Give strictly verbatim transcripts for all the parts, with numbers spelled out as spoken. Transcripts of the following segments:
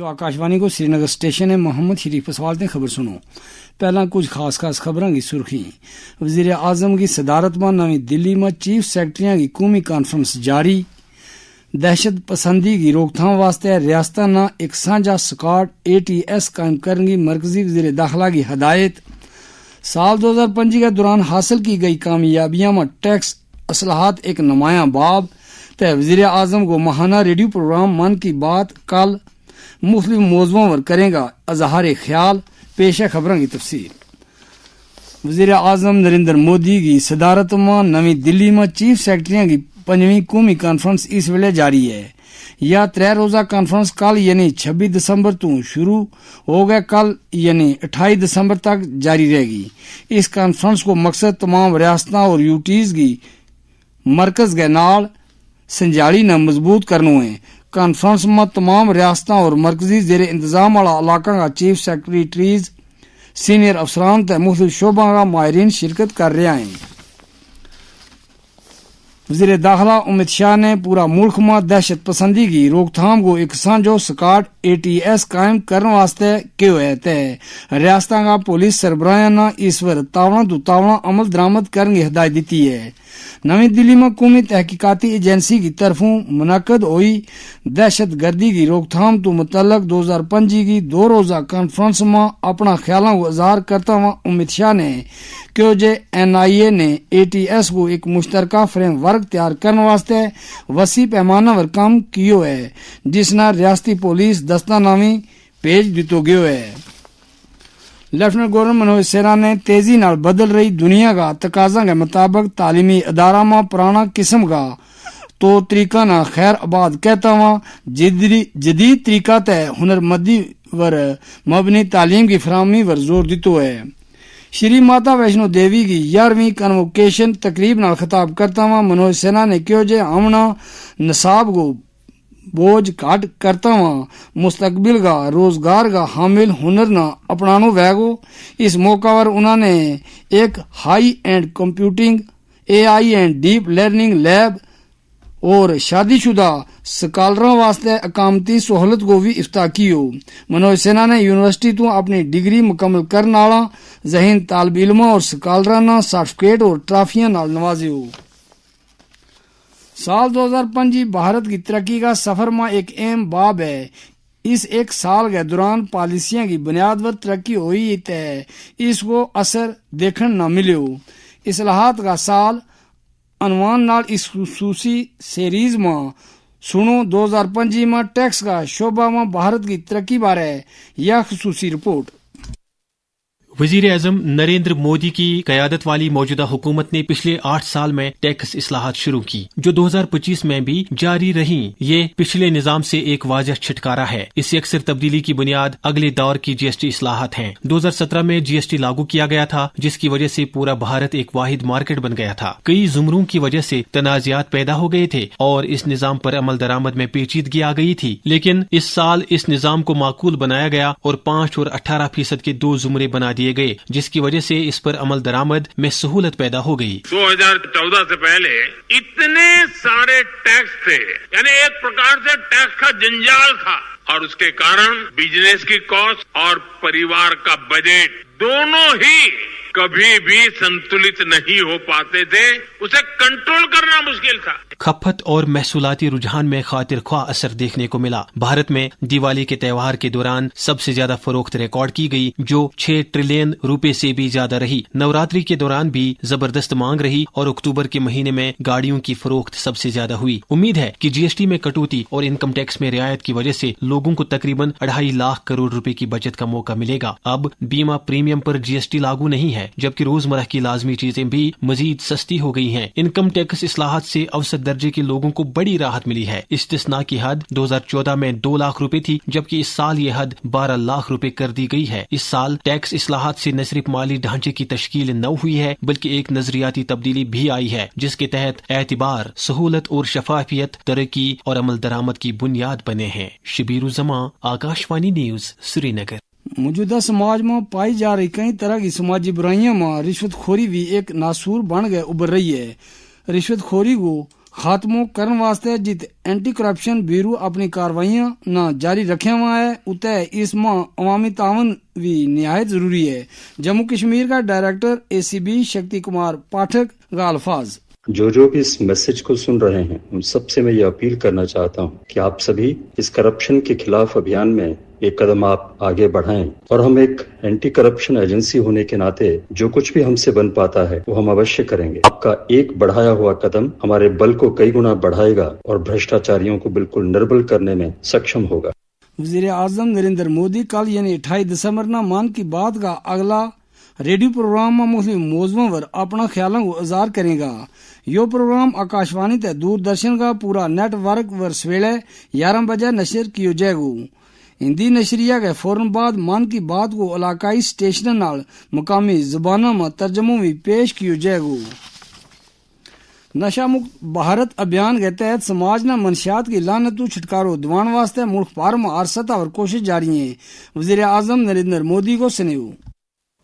آکاشوانی کو سری نگر اسٹیشن ہے، محمد شریف پسوال تے خبر سنو۔ پہلاں کچھ خاص خاص خبراں کی سرخی۔ وزیر اعظم کی صدارت ما نوی دلی ما چیف سیکرٹریاں کی قومی کانفرنس جاری۔ دہشت پسندی کی روک تھام واسطے ریاستاں نا ایک سانجھا سکاڈ اے ٹی ایس قائم کرن کی مرکزی وزیر داخلہ کی ہدایت۔ سال دو ہزار پنجی کے دوران حاصل کی گئی کامیابیاں ما ٹیکس اصلاحات ایک نمایاں باب۔ تے وزیر اعظم کو ماہانہ ریڈیو پروگرام من کی بات کل مختلف موضوعوں پر کریں گا اظہار خیال۔ پیش ہے خبراں کی تفصیل۔ وزیر اعظم نریندر مودی کی صدارت ما نوی دلی ما چیف سیکرٹریاں کی پنجویں قومی کانفرنس اس ویلے جاری ہے۔ یا ترے روزہ کانفرنس کل یعنی چھبی دسمبر تو شروع ہو گئے، کل یعنی اٹھائی دسمبر تک جاری رہے گی۔ اس کانفرنس کو مقصد تمام ریاستاں اور یوٹیز کی مرکز کے نال سنجھاڑی نا مضبوط کرنو ہے۔ کانفرنس ما تمام ریاستاں اور مرکزی زیر انتظام والا علاقہ کا چیف سیکرٹریز، سینئر افسران تے مختلف شعبہ کا ماہرین شرکت کر رہیا ہیں۔ وزیر داخلہ امت شاہ نے پورا ملک ما دہشت پسندی کی روک تھام کو ایک سانجھو سکاڈ اے ٹی ایس قائم کرن واسطے کہیو ہے تے ریاستاں کا پولیس سربراہاں نا اس پر تاوڑاں تو تاوڑاں عمل درآمد کرن کی ہدایت دیتی ہے۔ نوی دلی ما قومی تحقیقاتی ایجنسی کی طرفوں منعقد ہوئی دہشت گردی کی روک تھام تو متعلق دو ہزار پنجی کی دو روزہ کانفرنس ما اپنا خیالاں کو اظہار کرتا ہوا امت شاہ نے کہیو جے این آئی اے نے اے ٹی ایس کو ایک مشترکہ فریم ورک تیار کرن واسطے وسیع پیمانہ پر کم کیو ہے، جس نا ریاستی پولیس دستہ نامی پیج دتو گیو ہے۔ لیفٹننٹ گورنر منوج سینا نے تیزی نال بدل رہی دنیا کا تقاضاں کے مطابق تعلیمی ادارہ ما پرانا قسم کا طور طریقہ نا خیر آباد کہتا ہوا جدید طریقہ تے ہنرمندی ور مبنی تعلیم کی فراہمی ور زور دتو ہے۔ شری ماتا ویشنو دیوی کی یارویں کنوکیشن تقریب نال خطاب کرتا ہوا منوج سینا نے کہیو جے ہمنا نصاب کو بوجھ گھٹ کرتا ہوا مستقبل کا روزگار کا حامل ہنر نا اپنانو ویگو۔ اس موقع پر انہوں نے ایک ہائی اینڈ کمپیوٹنگ، اے آئی اینڈ ڈیپ لرننگ لیب اور شادی شدہ سکالراں واسطے اقامتی سہولت کو بھی افتاح کیو۔ منوج سینا نے یونیورسٹی تو اپنی ڈگری مکمل کرن آلا ذہین طالب علماں اور سکالراں نا سرٹیفکیٹ اور ٹرافیاں نال نوازیو۔ سال دو ہزار پنجی بھارت کی ترقی کا سفر ما ایک اہم باب ہے۔ اس ایک سال کے دوران پالیسیاں کی بنیاد پر ترقی ہوئی تے اس کو اثر دیکھن نہ ملیو۔ اصلاحات کا سال عنوان نال اس خصوصی سیریز ما سنو دو ہزار پنجی ما ٹیکس کا شعبہ ما بھارت کی ترقی بارے یا خصوصی رپورٹ۔ وزیر اعظم نریندر مودی کی قیادت والی موجودہ حکومت نے پچھلے آٹھ سال میں ٹیکس اصلاحات شروع کی جو دو ہزار پچیس میں بھی جاری رہی۔ یہ پچھلے نظام سے ایک واضح چھٹکارا ہے۔ اس سے اکثر تبدیلی کی بنیاد اگلے دور کی جی ایس ٹی اصلاحات ہیں۔ دو ہزار سترہ میں جی ایس ٹی لاگو کیا گیا تھا، جس کی وجہ سے پورا بھارت ایک واحد مارکیٹ بن گیا تھا۔ کئی زمروں کی وجہ سے تنازعات پیدا ہو گئے تھے اور اس نظام پر عمل درآمد میں پیچیدگی آ گئی تھی، لیکن اس سال اس نظام کو معقول بنایا گیا اور پانچ اور اٹھارہ فیصد کے دو زمرے بنا دیے گئے، جس کی وجہ سے اس پر عمل درآمد میں سہولت پیدا ہو گئی۔ دو ہزار چودہ سے پہلے اتنے سارے ٹیکس تھے، یعنی ایک پرکار سے ٹیکس کا جنجال تھا، اور اس کے کارن بزنس کی کاسٹ اور پریوار کا بجٹ دونوں ہی کبھی بھی سنتلت نہیں ہو پاتے تھے، اسے کنٹرول کرنا مشکل تھا۔ کھپت اور محصولاتی رجحان میں خاطر خواہ اثر دیکھنے کو ملا۔ بھارت میں دیوالی کے تہوار کے دوران سب سے زیادہ فروخت ریکارڈ کی گئی، جو چھ ٹریلین روپے سے بھی زیادہ رہی۔ نوراتری کے دوران بھی زبردست مانگ رہی اور اکتوبر کے مہینے میں گاڑیوں کی فروخت سب سے زیادہ ہوئی۔ امید ہے کہ جی ایس ٹی میں کٹوتی اور انکم ٹیکس میں رعایت کی وجہ سے لوگوں کو تقریباً اڑھائی لاکھ کروڑ روپے کی بچت کا موقع ملے گا۔ اب بیمہ پریمیم پر جی ایس ٹی لاگو نہیں ہے، جبکہ روزمرہ کی لازمی چیزیں بھی مزید سستی ہو گئی ہیں۔ انکم ٹیکس اصلاحات سے اوسط درجے کے لوگوں کو بڑی راحت ملی ہے۔ استثنی کی حد دو ہزار چودہ میں دو لاکھ روپے تھی، جبکہ اس سال یہ حد بارہ لاکھ روپے کر دی گئی ہے۔ اس سال ٹیکس اصلاحات سے نہ صرف مالی ڈھانچے کی تشکیل نو ہوئی ہے، بلکہ ایک نظریاتی تبدیلی بھی آئی ہے، جس کے تحت اعتبار، سہولت اور شفافیت، ترقی اور عمل درآمد کی بنیاد بنے ہیں۔ شبیر الزمان، آکاشوانی نیوز، سری نگر۔ موجودہ سماج ما پائی جا رہی کئی طرح کی سماجی برائیاں ما رشوت خوری بھی ایک ناسور بن گئے ابھر رہی ہے۔ رشوت خوری کو خاتمو کرن واسطے جت اینٹی کرپشن بیورو اپنی کارروائیاں نا جاری رکھیا ہوا ہے، اتے اس ما عوامی تعاون وی نہایت ضروری ہے۔ جموں کشمیر کا ڈائریکٹر اے سی بی شکتی کمار پاٹھک کا الفاظ۔ جو جو بھی اس میسج کو سن رہے ہیں، ان سب سے میں یہ اپیل کرنا چاہتا ہوں کہ آپ سبھی اس کرپشن کے خلاف ابھیان میں ایک قدم آپ آگے بڑھائیں، اور ہم ایک اینٹی کرپشن ایجنسی ہونے کے ناطے جو کچھ بھی ہم سے بن پاتا ہے، وہ ہم اوشیہ کریں گے۔ آپ کا ایک بڑھایا ہوا قدم ہمارے بل کو کئی گنا بڑھائے گا اور بھرشٹاچاریوں کو بالکل نربل کرنے میں سکشم ہوگا۔ وزیر اعظم نریندر مودی کل یعنی اٹھائی دسمبر نا من کی بات کا اگلا ریڈیو پروگرام ما مختلف موضوعاں پر اپنا خیالاں کو اظہار کریں گا۔ یوہ پروگرام آکاشوانی تے دوردرشن کا پورا نیٹ ورک پر سویلے یارہ بجے نشر کیو جائے گو۔ ہندی نشریہ کے فورن بعد من کی بات کو علاقائی اسٹیشناں نال مقامی زباناں ما ترجمو وی پیش کیو جائے گو۔ نشہ مکت بھارت ابھیان کے تحت سماج نا منشیات کی لعنت تو چھٹکارو دوان واسطے ملک پار ما ہر سطح پر کوشش جاری ہیں۔ وزیر اعظم نریندر مودی کو سنیو۔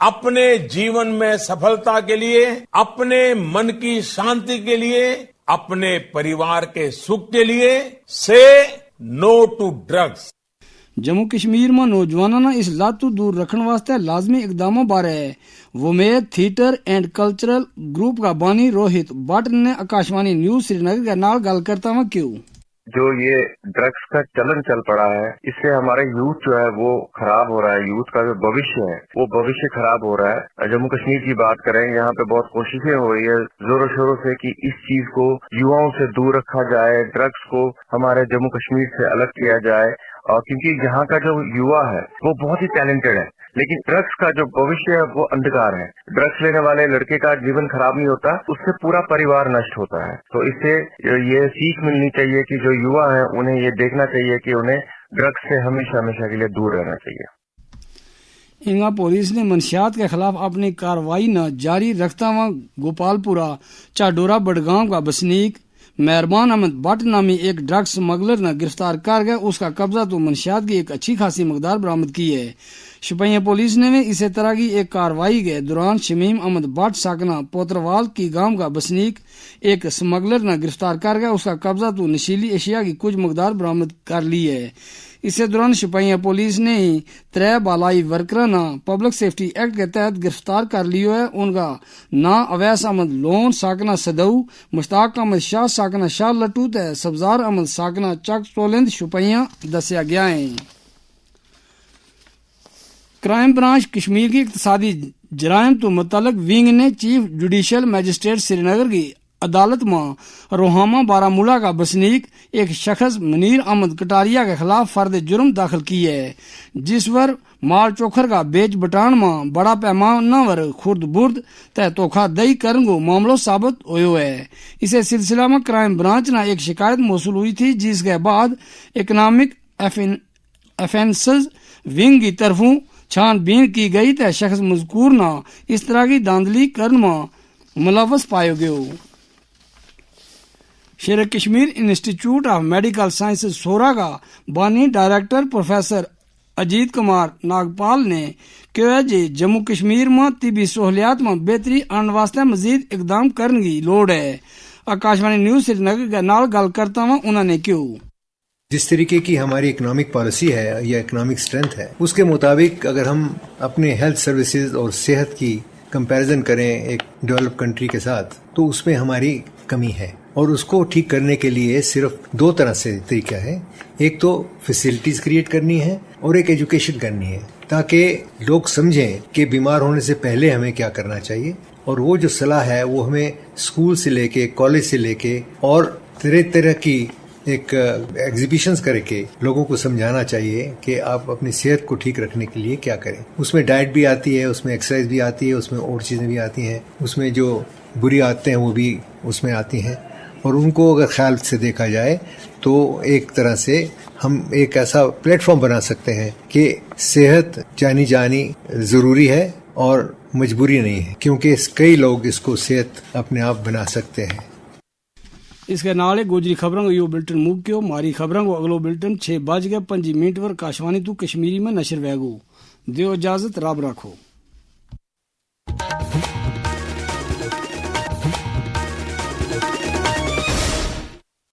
اپنے جیون میں سفلتا کے لیے، اپنے من کی شانتی کے لیے، اپنے پریوار کے سکھ کے لیے، سے نو ٹو ڈرگس۔ جموں کشمیر ما نوجواناں نا اس لاتو دور رکھن واسطے لازمی اقداموں بارے ومید تھیٹر اینڈ کلچرل گروپ کا بانی روہت بٹ نے آکاشوانی نیوز سری نگر کے نال گل کرتا ہوا کیو۔ جو یہ ڈرگس کا چلن چل پڑا ہے، اس سے ہمارا یوتھ جو ہے وہ خراب ہو رہا ہے، یوتھ کا جو بھوشیہ ہے وہ بھوشیہ خراب ہو رہا ہے۔ جموں کشمیر کی بات کریں، یہاں پہ بہت کوششیں ہو رہی ہے زوروں شوروں سے کہ اس چیز کو یواؤں سے دور رکھا جائے، ڈرگس کو ہمارے جموں کشمیر سے الگ کیا جائے، اور کیونکہ یہاں کا جو یوا ہے وہ بہت ہی ٹیلنٹڈ ہے، لیکن ڈرگس کا جو بھوشیہ ہے وہ اندھکار ہے۔ ڈرگس لینے والے لڑکے کا جیون خراب نہیں ہوتا، اس سے پورا پریوار نشٹ ہوتا ہے۔ تو اس سے یہ سیکھ ملنی چاہیے کہ جو یوا ہیں انہیں یہ دیکھنا چاہیے کہ انہیں ڈرگس سے ہمیشہ ہمیشہ کے لیے دور رہنا چاہیے۔ انگا پولیس نے منشیات کے خلاف اپنی کارروائی نا جاری رکھتا ہوا گوپال پورا چاڈورا بڈگام کا بسنیک مہربان احمد بٹ نامی ایک ڈرگ سمگلر نا گرفتار کر گئے، اس کا قبضہ تو منشیات کی ایک اچھی خاصی مقدار برآمد کی ہے۔ شپہیاں پولیس نے وی اسے طرح کی ایک کارروائی کے دوران شمیم احمد بٹ ساکنا پوتروال کی گام کا بسنیک ایک سمگلر نا گرفتار کر گئے، اس کا قبضہ تو نشیلی اشیاء کی کچھ مقدار برآمد کر لی ہے۔ اسے دوران شپہیاں پولیس نے ہی ترے بالائی ورکراں نا پبلک سیفٹی ایکٹ کے تحت گرفتار کر لیو ہے۔ ان کا ناں اویس احمد لون ساکنا سدھو، مشتاق احمد شاہ ساکنا شاہ لٹو تے سبزار احمد ساکنا چک چولند شپہیاں دسیا گیا ہیں۔ کرائم برانچ کشمیر کی اقتصادی جرائم تو متعلق ونگ نے چیف جوڈیشل مجسٹریٹ سری نگر کی عدالت ما روہاما بارہ ملا کا بسنیک ایک شخص منیر احمد کٹاریا کے خلاف فرد جرم داخل کی ہے، جس پر مال چوکھر کا بیچ بٹان ما بڑا پیمانہ پر خورد برد تے دھوکہ دہی کرن کو معاملو ثابت ہویو ہے۔ اسے سلسلہ ما کرائم برانچ نا ایک شکایت موصول ہوئی تھی، جس کے بعد اکنامک افینسز ونگ کی طرفوں چھان بین کی گئی تے شخص مذکور نا اس طرح کی دھاندلی کرن ما ملوث پایو گیو۔ شیر کشمیر انسٹیٹیوٹ آف میڈیکل سائنسز سورا کا بانی ڈائریکٹر پروفیسر اجیت کمار ناگپال نے کہیو ہے جے جموں کشمیر ما طبی سہولیات ما بہتری آنن واسطے مزید اقدام کرن کی لوڑ ہے۔ آکاشوانی نیوز سری نگر کے نال گل کرتا ہوا انہاں نے کہیو۔ جس طریقے کی ہماری اکنامک پالیسی ہے یا اکنامک اسٹرینتھ ہے، اس کے مطابق اگر ہم اپنے ہیلتھ سروسز اور صحت کی کمپیریزن کریں ایک ڈیولپ کنٹری کے ساتھ، تو اس میں ہماری کمی ہے، اور اس کو ٹھیک کرنے کے لیے صرف دو طرح سے طریقہ ہے۔ ایک تو فیسلٹیز کریئیٹ کرنی ہے اور ایک ایجوکیشن کرنی ہے، تاکہ لوگ سمجھیں کہ بیمار ہونے سے پہلے ہمیں کیا کرنا چاہیے۔ اور وہ جو صلاح ہے، وہ ہمیں اسکول سے لے کے، کالج سے لے کے اور طرح طرح کی ایک ایگزیبیشنز کر کے لوگوں کو سمجھانا چاہیے کہ آپ اپنی صحت کو ٹھیک رکھنے کے لیے کیا کریں۔ اس میں ڈائٹ بھی آتی ہے، اس میں ایکسرسائز بھی آتی ہے، اس میں اور چیزیں بھی آتی ہیں، اس میں جو بری عادتیں ہیں وہ بھی اس میں آتی ہیں، اور ان کو اگر خیال سے دیکھا جائے تو ایک طرح سے ہم ایک ایسا پلیٹ فارم بنا سکتے ہیں کہ صحت جانی جانی ضروری ہے اور مجبوری نہیں ہے، کیونکہ اس کئی لوگ اس کو صحت اپنے آپ بنا سکتے ہیں۔ اس کے نال ایک گوجری خبراں کو یوہ بلٹن مک کیو۔ ماری خبراں کو اگلو بلٹن چھ بج کے پنجی منٹ پر کاشوانی تو کشمیری میں نشر ویگو۔ دیو اجازت، رب رکھو۔